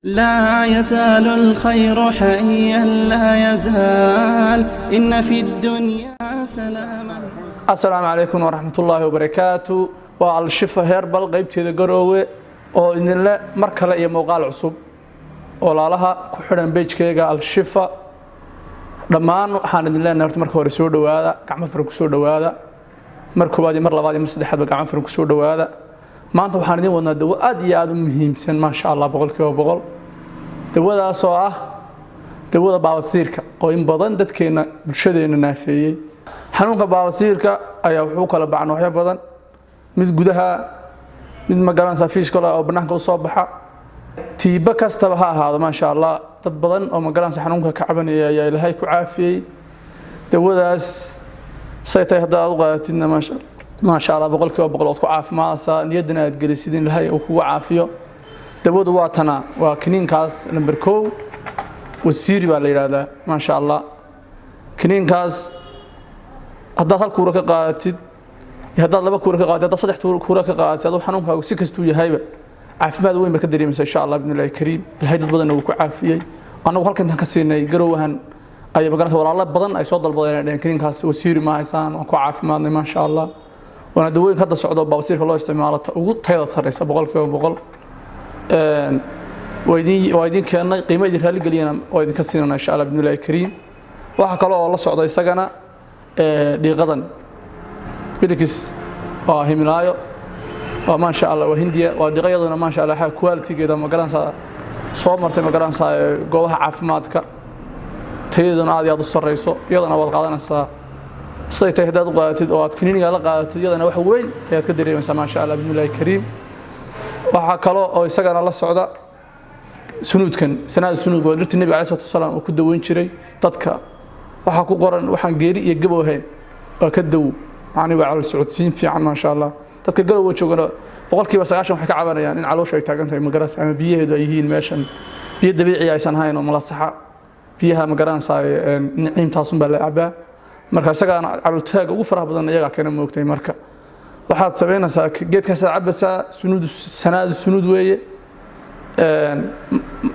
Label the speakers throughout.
Speaker 1: لا يزال الخير حيا لا يزال إن في الدنيا سلاما.
Speaker 2: Asalaamu calaykum waraxmatullaahi wabarakaatu. Waa Al-Shifa Herbal qeybteeda Garoowe oo idinle mar kale iyo muuqaal cusub. Walaalaha ku xidhan page-keyga Al-Shifa dhammaan, waxaan idin leenahay horta marka hore soo dhowaada, gacmo furan ku soo dhowaada. Mar koowaad iyo mar labaad iyo mar saddexaadba gacmo furan ku soo dhowaada. Maanta waxaan idin wadnaa dawo aad iyo aad u muhiimsan, maasha Allah, 100%. Dawadaas oo ah dawada baabasiirka oo in badan dadkeena, bulshadeena naafeeyey. Xanuunka baabasiirka ayaa wuxuu kala baxa noocyo badan: mid gudaha, mid magaranaysa fiiskale oo banaanka usoo baxa. Tiibo kastaba ha ahaado, maasha Allah, dad badan oo magaranaysa xanuunka ka cabanaya ayaa Ilaahay ku caafiyey dawadaas. Say tahay hadda aad u qaadatidna, maasha Allah, 100% ood ku caafimaadaysaa, niyaddana aad gelisid in Ilaahay uu kugu caafiyo. Dawadu waa tana, waa kiniinkaas number 1, Wasiiri baa la yidhaahdaa, maasha Allah. Kiniinkaas haddaad hal kuura ka qaadatid iyo haddaad laba kuura ka qaadatid, haddaad saddex kuura ka qaadatid, aduu xanuunkaagu si kastuu yahayba, caafimaad weyn baad ka dareemaysaa, insha Allah bidnillahi kariim. Ilaahay dad badanna wuu ku caafiyey. Annagu halkan intaan ka siinay Garowahan ayay magaranta walaalo badan ay soo dalbadeen, ay dhaheen kiniinkaas Wasiiri ma haysaan, waan ku caafimaadnay, maasha Allah. Waana dawooyinka hadda socdo baabasiirka loo isticmaalo ta ugu tayada sarreysa 100%. Waa idin keennay, qiimo idin raali geliyana waa idinka siinana, insha Allah bidnillahi kariim. Waxaa kale oo la socda isagana dhiiqadan bilikis, waa Himilaayo, waa maasha Allah, waa Hindiya, waa dhiiqa iyaduna, maasha Allah, xagga quality-geeda ma garanaysaa soo martay, ma garanaysaa goobaha caafimaadka, tayadeeduna aad iyo aad u sarreyso. Iyadana waad qaadanaysaa, siday tahay haddaad u qaadatid oo aad kiniiniga la qaadatid, iyadana wax weyn ayaad ka dareemaysaa, maasha Allah bidnillahi kariim. Waxaa kaloo oo isagana la socda sunuudkan, sanaada sunuudka, waa dhirtii Nebiga alayhi salatu wasalaam uu ku daweyn jiray dadka. Waxaa ku qoran waxaan geeri iyo gabow ahayn waa ka dawo, macni waa calool socodsiin fiican, maasha Allah. Dadka Galowga joogana 90% waxay ka cabanayaan in caloosha ay taagan tahay, magaranaysa, ama biyaheedu ay yihiin meeshan biyo dabiici aysan ahayn oo malasaxa biyaha, magaranaysaa, niciimtaasun baa la cabaa. Marka isagaana calooltaaga ugu faraha badan iyagaa keena, moogtay. Marka waxaad samaynaysaa, geedkaasaad cabaysaa, sunuud, sanaadu sunuud weeye.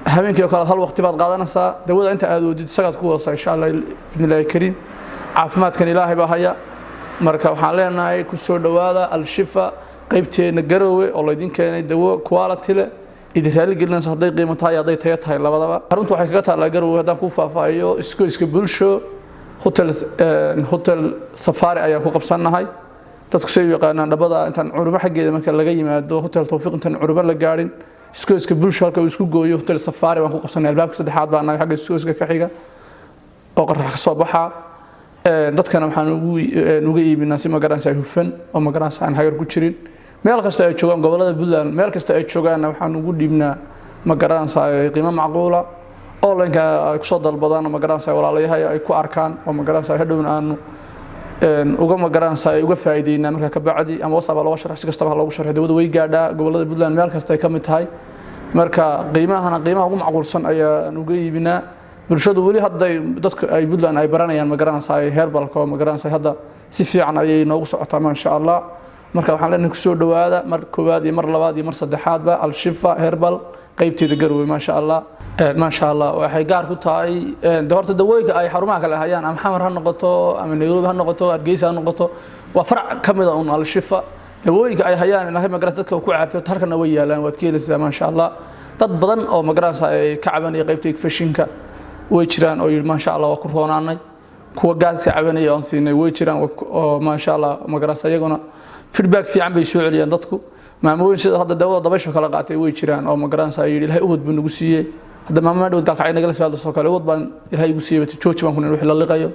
Speaker 2: Habeenkii oo kale hal waqti baad qaadanaysaa dawada, inta aad woodid isagaad ku wadaysaa, insha Allah bidnillahi kariim. Caafimaadkan Ilaahay baa haya. Marka waxaan leenahay ku soo dhowaada Al-Shifa qaybteena Garoowe oo laydin keenay dawo quality leh, idin raali gelinaysa hadday qiimo tahay, hadday tayo tahay labadaba. Xarunta waxay kaga taallaa Garoowe, haddaan kuu faahfaahiyo, isgoyska Bulsho, Hotel Safari ayaan ku qabsannahay. Dadku say u yaqaanaan dhabada intaan Curumo xaggeeda marka laga yimaado Hotel Tawfiiq, intaan Curumo la gaadhin, isgoyska Bulsho halka uu isku gooyo, Hotel Safari baan ku qabsanay. Albaabka saddexaad baa nahay, xagga isgoyska ka xiga oo qorax ka soo baxaa. Dadkana waxaan uga iibinaa si magaranaysa hufan oo magaranaysa aan hagar ku jirin. Meel kasta ay joogaan gobolada Puntland, meel kasta ay joogaanna waxaan ugu dhiibnaa magaranaysa qiimo macquula. Online-ka ay kusoo dalbadaan oo magaranaysa walaalayahay ay ku arkaan oo magaranaysa hadhowna aanu uga magaranaysa uga faa'iideynaa markaa ka bacdi, ama WhatsApp looga sharxo, si kastaba ha loogu sharxo, dawada way gaadhaa gobolada Puntland meel kasta ay ka mid tahay. Marka qiimahana qiimaha ugu macquulsan ayaan uga iibinaa bulshadu. Weli hadday dadku ay Puntland ay baranayaan magaranaysa herbalka oo magaranaysa hadda si fiican ayay noogu socotaa, maasha Allah. Marka waxaan leenahay kusoo dhowaada mar koowaad iyo mar labaad iyo mar saddexaadba Al-Shifa Herbal qaybteeda Garoowe, maasha Allah, maasha Allah. Waxay gaar ku tahay de horta dawooyinka ay xarumaha kale hayaan, ama Xamar ha noqoto ama Nairobi ha noqoto, Hargeysa ha noqoto, waa farac ka mid a un Al-Shifa. Dawooyinka ay hayaan Ilaahay magaras dadka ku caafiyo halkana way yaalaan, waad ka helaysaa, maasha Allah. Dad badan oo magaranaysa ay ka cabanaya qaybta infectionka way jiraan oo yidhi maasha Allah, waa ku roonaanay. Kuwa gaaska cabanaya oon siinay way jiraan oo maasha Allah, magaranaysa, iyaguna feedback fiican bay soo celiyaan dadku. Maamooyin sida hadda daawada dabaysha kala qaatay way jiraan oo magaranaysa yidhi Ilaahay ubad buu nagu siiyey. Hadda maamada dhowd gaalkacay nagala soo hadlasoo kale, ubad baan Ilaahay igu siiyey, jooji baan ku nidhi wixii la liqayo.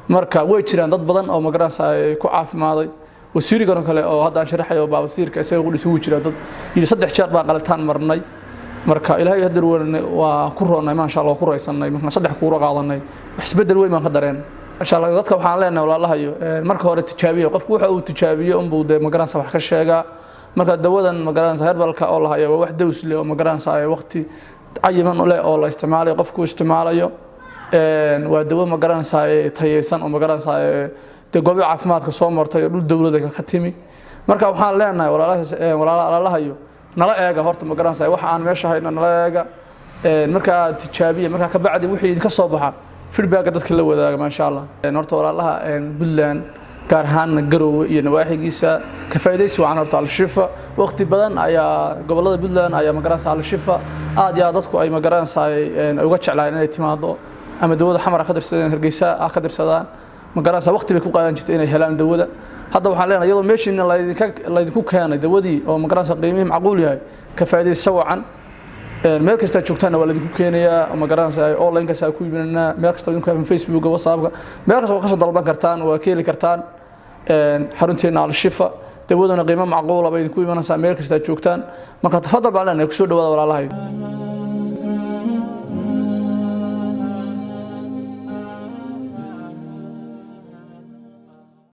Speaker 2: Marka way jiraan dad badan oo magaranaysa ku caafimaday. Wasiirigan oo kale oo hadda aan sharaxayo oo baabasiirka isaga qudhiisa wuu jiraa dad yidhi saddex jeer baan qalitaan marnay, marka Ilaahay hadda waa ku roonnay, maasha Allah, waa ku raysanay markaan saddex kuura qaadanay, wax isbeddel weyn baan ka dareen, maasha Allah. Dadka waxaan leenahay, walaalahayo, marka hore tijaabiyo. Qofku waxa uu tijaabiyo unbuu dee magaranaysa wax ka sheegaa. Marka dawadan magaranaysa herbalka oo la hayo waa wax daws leh oo magaranaysa waqti cayiman leh oo la isticmaalayo, qofku isticmaalayo. Waa dawo magaranaysa tayeysan oo magaranaysa dee goobo caafimaadka soo martay oo dhul dowlada ka timi. Marka waxaan leenahay walaalahayo, nala eega horta magaranaysa waxa aan meesha hayno, nala eega. Markaa tijaabiya, markaa ka bacdi wixii idinka soo baxa feedbacka dadka la wadaaga, maasha Allah. Horta walaalaha Puntland, gaar ahaanna Garowe iyo nawaaxigiisa, ka faa'iidaysi wacan. Horta Al-Shifa waqti badan ayaa gobollada Puntland ayaa, magaranaysa, Al-Shifa aad iyo aad dadku ay, magaranaysa, ay uga jeclaayeen inay timaado, ama dawada Xamar ha ka dirsadeen, Hargeysa ha ka dirsadaan, magaranaysa, waqti bay ku qaadan jirtay inay helaan dawada. Hadda waxaan leenahay, iyadoo meeshiina laydinku keenay dawadii oo, magaranaysa, qiimihii macquul yahay, ka faa'iidaysa wacan. Meel kasta joogtaanna waa laydinku keenayaa, ma garanaysaa, online kasta ku iibinanaa, meel kasta idinku haban, Facebooka, WhatsAppka, meel kasta waa kasoo dalban kartaan, waa ka heli kartaan xarunteena Al-Shifa. Dawaduna qiimo macquula bay idinku imanaysaa meel kasta joogtaan. Marka tafadal baan leenahay, kusoo dhawaada walaalahay.